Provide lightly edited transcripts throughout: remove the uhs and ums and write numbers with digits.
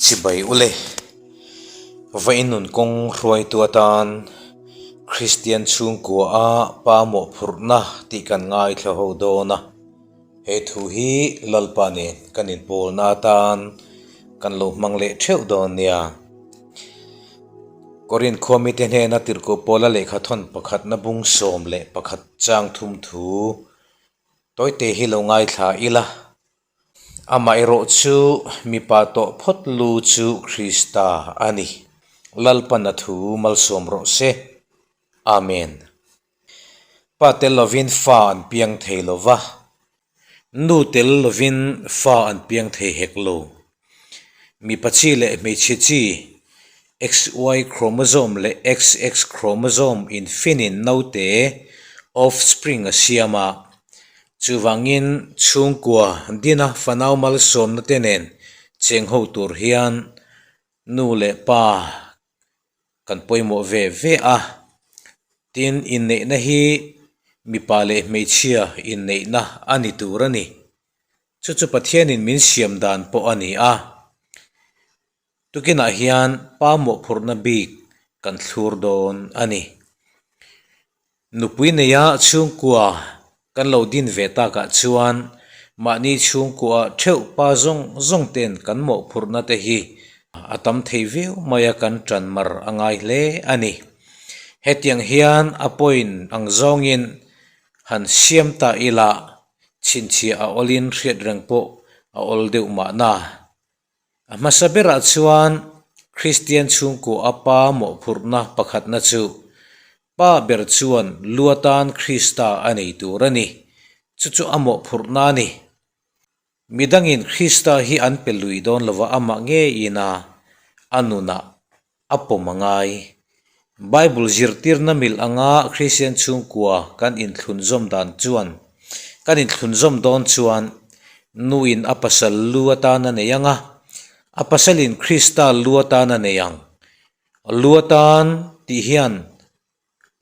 Chibai ule, Vawiin nun kawng hruaitu atan Kristian chhungkua a pa mawhphurhna tih kan ngaithla ho dawn a. He thu hi Lalpa nen kan inpawlna atan kan lo hmang leh theuh dawn nia. Korinth khua mite hnena tirhkoh Paula lehkha thawn pakhatna bung 11 chang thum thu tawite hi lo ngaithla ila. Amaherawh chu mipa tawh phawt lu chu Krista a ni. Lalpan a thu malsawm rawh se. Amen. Pa tel lovin fa an piang thei lo va, nu tel lovin fa an piang thei hek lo. Mipa chi leh hmeichhe chi, XY chromosome leh XX chromosome infinin naute, offspring, a siam a. Chuvangin chhungkua dina fanau malsawmna te nen cheng ho tur hian nu leh pa kan pawimawh ve ve a, tin inneihna hi mipa leh hmeichhia inneihna a ni tur a ni. Chu chu Pathianin min siam dan pawh a ni a, tukinah hian pa mawhphurhna bik kan thlur dawn a ni. Nupui neia chhungkua kan lo din ve takah chuan mahni chhungkua theuh pa zawng zawng ten kan mawhphurhna te hi a tam thei viau mai a kan tan mar a ngai hle a ni. Hetiang hian a point ang zawngin han siam ta ila chhinchhiah a awlin hriat reng pawh a awl deuh mahna. A hmasa berah chuan Kristian chhungkaw a pa mawhphurhna pakhatna chu pa ber chuan lu atan Krista a nei tur a ni. Chu chu a mawhphurhna a ni. Midangin Krista hi an pe lui dawn lova amah ngeiin a a nunah a pawm a ngai. Bible zirtirna mil anga Kristian chhungkua kan inthlunzawm dan chuan kan inthlunzawm dawn chuan nuin a pasal lu atan a nei ang a, a pasalin Krista lu atan a nei ang. Lu atan tih hian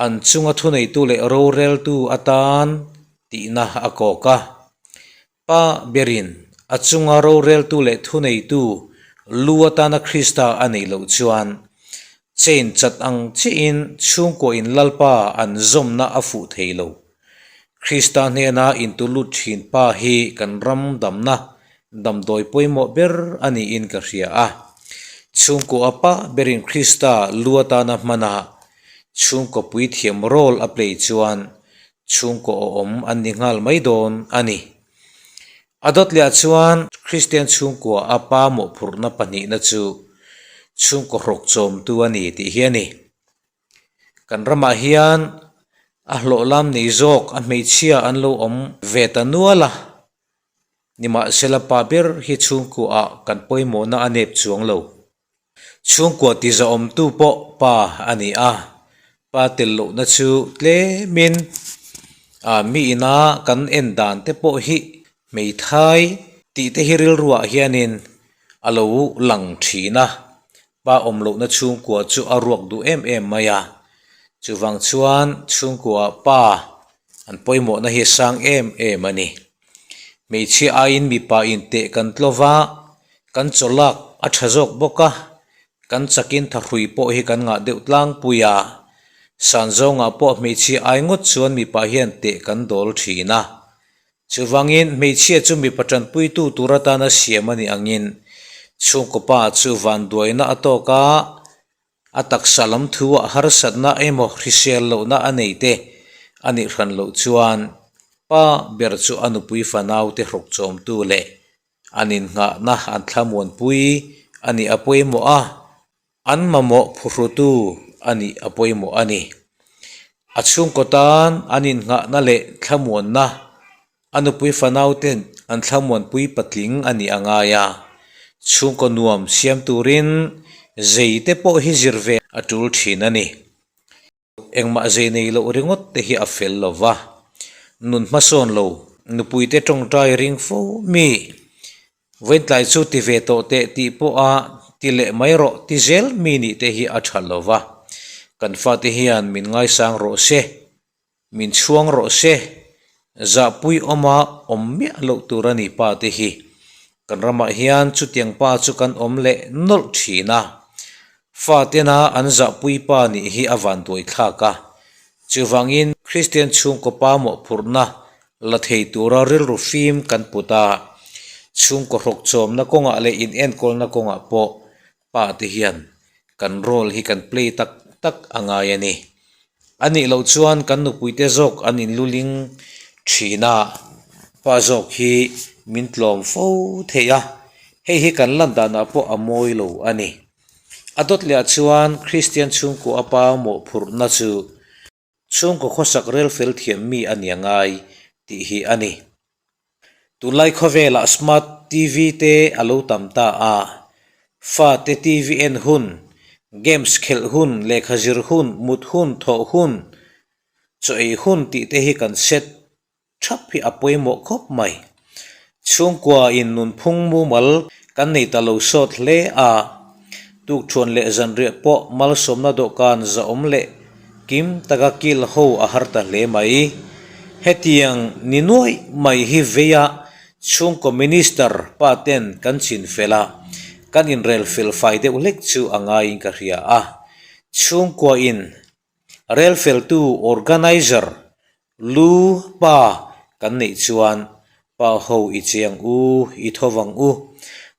An chunga thuneitu leh roreltu atan tihna a kawk a. Pa berin a chunga roreltu leh thuneitu lu atana Krista a neih loh chuan chain chat ang chiahin chhungkuain Lalpa an zawmna a fuh thei lo. Krista hnena intulut thin pa hi kan ram damna Damdawi pawimawh ber a niin ka hria a. Chhungkaw a pa berin Krista lu atana hman a, chhungkaw puithiam role a play chuan chhungkaw awm an ni nghal mai dawn a ni. A dawt leh ah chuan Kristian chhungkua a pa mawhphurhna pahnihna chu chhungkaw hrawk chawmtu a ni tih hi a ni. Kan ramah hian a hlawh lam nei zawk a hmeichhia an lo awm ve ta nual a. Nimahsela pa ber hi chhungkuaah kan pawimawhna a nep chuang lo. Chhungkua tizahawmtu pawh pa a ni a, pa tel lohna chu tlemin mi ina kan en dan te pawh hi hmeithai tih te hi rilruah hianin a lo lang thin a, pa awm lohna chhungkua chu a ruak duh em em mai a. Chuvang chuan chhungkuaah pa an pawimawhna hi a sang em em a ni. Hmeichhia aiin mipa inteh kan tlo va, kan chaw lak a tha zawk bawk a, kan chakin thahrui pawh hi kan ngah deuh tlangpui a. San zawngah pawh hmeichhia ai ngawt chuan mipa hian teh kan dawl thin a. Chuvangin hmeichhia chu mipa tanpuitu tur atana siam a nih angin chhungkaw pa chu vanduaina a tawk a, A taksa lam thu ah harsatna emaw hrisel lohna a nei te a nih hran loh chuan pa ber chu a nupui fanau te hrawk chawmtu leh an innghahna an thlamuanpui a nih a pawimawh a, an mamawh phuhrutu a nih a pawimawh a ni. A chhungkaw tan an innghahna leh thlamuanna A nupui fanau ten an thlamuanpui patling a nih a ngai a, chhungkaw nuam siam turin zei te pawh hi zir ve a tul thin a ni. Engmah zei nei loh ringawt te hi a fel lo va, nun hmasawn lo nupui te tawngtai ring fo mi Vawitlai chu ti ve tawh teh tih pawha ti leh mai rawh ti zel mi nih te hi a tha lo va, kan fate hian min ngaisang rawh se. Min chhuang rawh se, zahpui awma awm miah loh tur a ni pa te hi. Kan ramah hian chutiang pa chu kan awm leh nawlh thin a, fa tena an zahpui pa nih hi a vanduai thlak a. Chuvangin Kristian chhungkaw pa mawhphurhna la thei tura rilru fim kan put a, chhungkaw hrawk chawmna kawngah leh inenkawlna kawngah pawh pa te hian kan role hi kan play tak tak a ngai a ni. A nih loh chuan kan nupuite zawk an inluling thin a, pa zawk hi min tlawm fo thei a, hei hi kan lan danah pawh a mawi lo a ni. A dawt leh ah chuan Kristian chhungkua a pa mawhphurhna chu Chhungkaw khawsak rel fel thiam mi a nia ngai tih hi a ni. Tunlai khawvelah smart TV te a lo tam ta a, fate TV en hun, games khelh hun, lehkha zir hun, mut hun, thawh hun, chaw ei hun tih te hi kan set Thap hi a pawimawh khawp mai. Chhungkua in nunphung mumal kan nei ta lo sawt hle a, tukthuan leh zanriah pawh malsawmna dawhkan zahawm leh kim taka kil ho a har ta hle mai. Hetiang ni nuaih mai hi veia chhungkaw minister pa ten kan chin fel a, kan inrel fel fai deuh hlek chu a ngaiin ka hria a. Chhungkua in Rel feltu, organizer, lu pa kan neih chuan pa ho i chiang u, i tho vang u.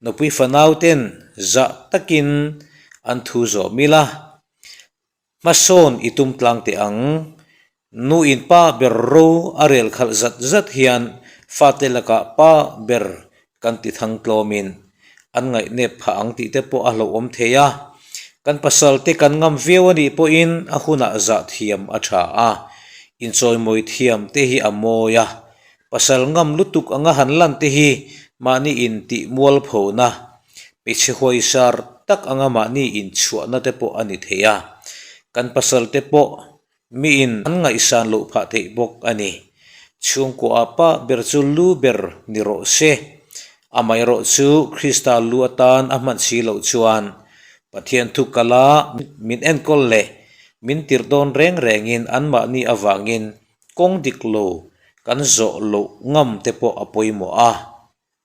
Nupui fanau ten zah takin an thu zawh mil a, hmasawn i tum tlang teh ang. Nu in pa ber ro a rel khalh zat zat hian fate lakah pa ber kan ti thang tlawmin an ngaihnep phah ang tih te pawh a hlauhawm thei a. Kan pasal te kan ngam viau a nih pawhin a hunah zah thiam a tha a, inchawimawi thiam te hi a mawi a. Pasal ngam lutuk anga han lan te hi mahni intih mualphona, hmeichhe huaisar tak anga mahni inchhuahna te pawh a ni thei a. Kan pasal te pawh Miin an ngaihsan loh phah theih bawk a ni. Chhungkua pa ber chu lu ber ni rawh se. Amaherawh chu Krista lu atan a hman si loh chuan Pathian thu kala min enkawl leh min tirh dawn reng rengin anmahni avangin kawng dik lo kan zawh loh ngam te pawh a pawimawh a.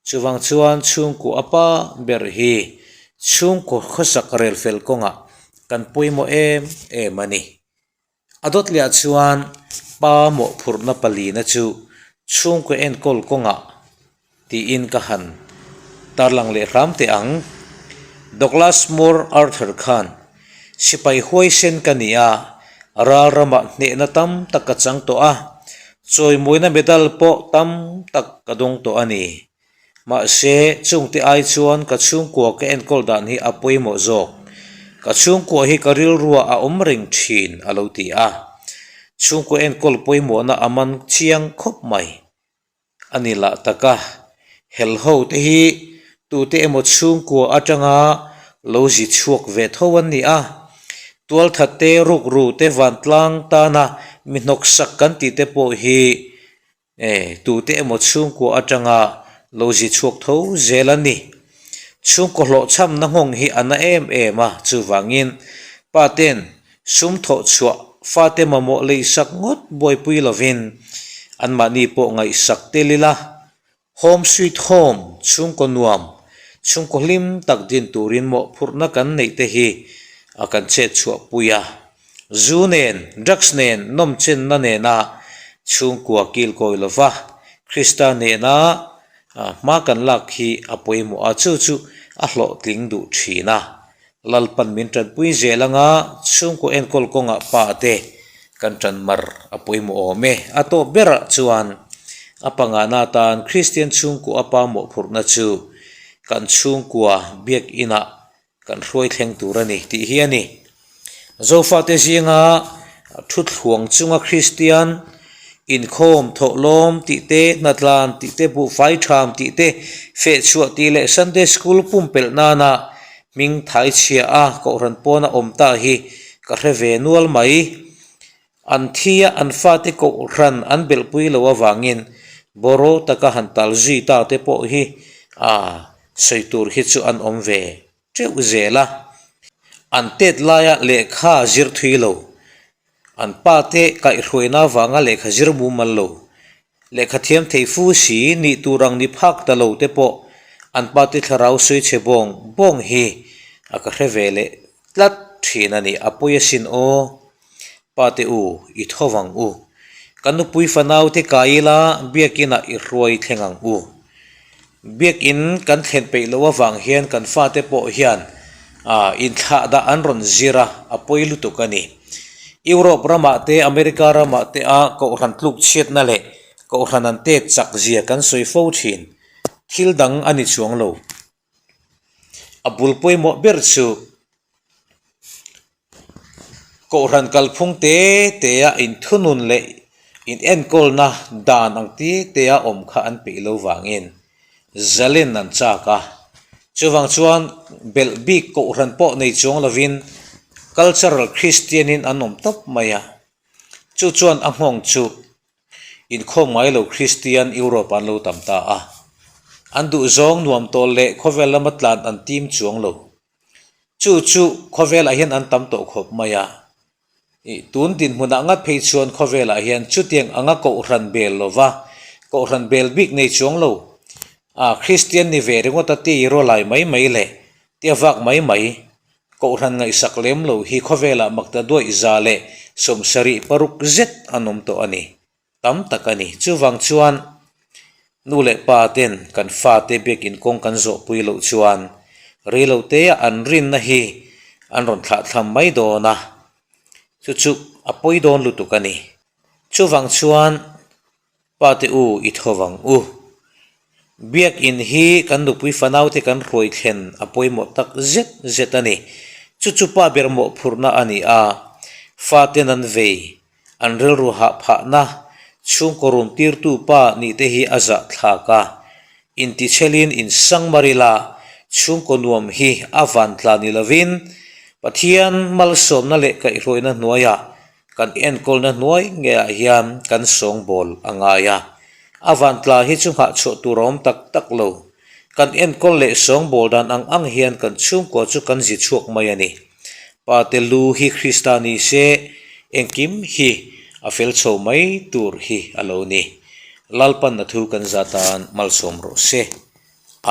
Chuvang chuan chhungkaw a pa ber hi chhungkaw khawsak rel fel kawngah kan pawimawh em em a ni. A dawt leh ah chuan pa mawhphurhna palina chu chhungkaw enkawl kawngah tiin ka han tarlang leh hram teh ang. Douglas Moore Arthur khan sipai huaisen ka ni a, ral ramah hnehna tam tak ka chang tawh a, Chawimawina medal pawh tam tak ka dawng tawh a ni. Mahse, chungte ai chuan ka chhungkua ka enkawl dan hi a pawimawh zawk. Ka chhungkua hi ka rilruah a awm reng thin, a lo ti a. Chhungkua enkawl pawimawhna a man chiang khawp mai. A ni lah tak a, helho te hi tute emaw chhungkua atanga lo zi chhuak ve tho an ni a. Tualthat te, rukru te, vantlang tana mi hnawksak kan tih te pawh hi tute emaw chhungkua atanga lo zi chhuak tho zel an ni. Chhungkaw hlawhchhamna nghawng hi a na em em a, chuvangin pa ten sum thawh chhuah fate mamawh leisak ngawt buaipui lovin anmahni pawh ngaihsak tel ila Home sweet home, chhungkaw nuam, chhungkaw hlim tak din turin mawhphurhna kan neih te hi a kan chet chhuah pui a. Zu nen, drugs nen, nawmchenna nena chhungkua kilkawi lova Krista nena hma kan lak hi a pawimawh a, chu chu a hlawhtling duh thin a. Lalpan min tanpui zel anga chhungkaw enkawl kawngah pa te kan tan mar a pawimawh awm e. A tawp berah chuan a pangana atan Kristian chhungkaw a pa mawhphurhna chu kan chhungkua biakinah kan hruai thleng tur a ni tih hi a ni. Zofate zinga thuthluang chunga Kristian inkhawm thawhlawm tih te, hnatlan tih te, buhfai tham tih te, fehchhuah tih leh Sunday School pumpelh nana hming thai chhia a Kohhran pawna awm ta hi ka hre ve nual mai. An thi a an fate Kohhran an belhpui lo avangin bawraw taka han tal zui ta te pawh hi a sawi tur hi chu an awm ve teuh zel a, an tet laia lehkha zir thui lo, an pa te kaihhruaina avanga lehkha zir mumal lo, lehkha thiam thei fu si nih tur ang ni phak ta lo te pawh An pate thlarau sawi chhe bawng bawng hi a ka hre ve leh tlat thin a ni. A pawi asin aw. Pate u, i tho vang u. Kan nupui fanau te kai ila biakinah i hruai thleng ang u. Biakin kan thlen peih loh avang hian kan fate pawh hian inthlah dah an rawn zir a, a pawi lutuk a ni. Europe ramah te, America ramah te a kohhran tluk chhiatna leh kohhran an tet chak zia kan sawi fo thin. Thil dang a ni chuang lo. A bul pawimawh ber chu Kohhran kalphung te te a inthunun leh inenkawlna dan ang ti te a awm kha an peih lo vangin zalen an chak a. Chuvang chuan belh bik kohhran pawh nei chuang lovin cultural Christian in an awm tawp mai a. Chu chuan a nghawng chu Inkhawm ngai lo Kristian Europe an lo tam ta a. An duhzawng nuam tawl leh khawvel lama tlan an tim chuang lo. Chu chu khawvelah hian an tam tawh khawp mai a. Ih, tun dinhmunah ngat phei chuan khawvelah hian chutiang anga kohhran bel lova, kohhran bel bik nei chuang lo. A, Kristian ni ve ringawt a ti rawlai mai mai leh tia vak mai mai. Kohhran ngaihsak lem lo hi khawvelah makta duaih 176 zet an awm tawh a ni. Tam tak a ni. Chuvang chuan nu leh pa ten kan fate biakin kawng kan zawhpui loh chuan reilotea an rinna hi an rawn thlahthlam mai dawn a, chu chu a pawi dawn lutuk a ni. Chuvang chuan Pa te u, i tho vang u. Biakin hi kan nupui fanaute kan hruai thlen a pawimawh tak zet zet a ni. Chu chu pa ber mawhphurhna a ni a, faten an vei, an rilru hah phahna, chhungkaw rum tirtu pa nih te hi a zahthlak a. Intichelin insang mar ila, chhungkaw nuam hi a van tla ni lovin Pathian malsawmna leh kaihhruaina hnuaiah Kan enkawlna hnuai ngeiah hian kan sawngbawl a ngai a, a vantla hi chu nghahchhuah tur a awm tak tak lo. Kan enkawl leh sawngbawl dan ang ang hian kan chhungkua chu kan zi chhuak mai a ni. Pate lu hi Krista ni se, engkim hi a fel chho mai tur hi a lo ni. Lalpan a thu kan za tan malsawm rawh se.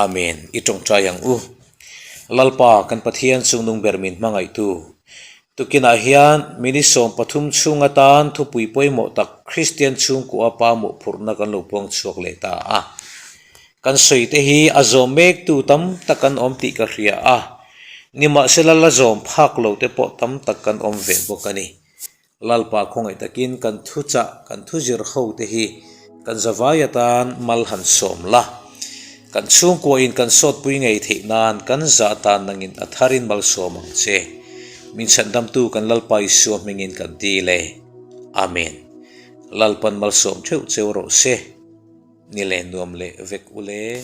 Amen. I tawngtai ang u. Lalpa kan Pathian chungnung ber min hmangaihtu. Tukinah hian mini 13 chhung atan thupui pawimawh tak Kristian chhungkua pa mawhphurhna kan lo puang chhuak leh ta a. Kan sawi te hi a zawm mektu tam tak an awm tih ka hria a, nimahsela la zawm phak lo te pawh tam tak kan awm ve bawk a ni. Lalpa khawngaih takin kan thuchah kan thuzir ho te hi kan zavai atan mal han sawm la. Kan chhungkuain kan sawtpui ngei theih nan kan zah tan nangin a tharin malsawm ang che. Min chhandamtu kan Lalpa Isua hmingin kan dil e. Amen. Lalpan malsawm theuh cheu rawh se. Ni leh nuam leh vek ule.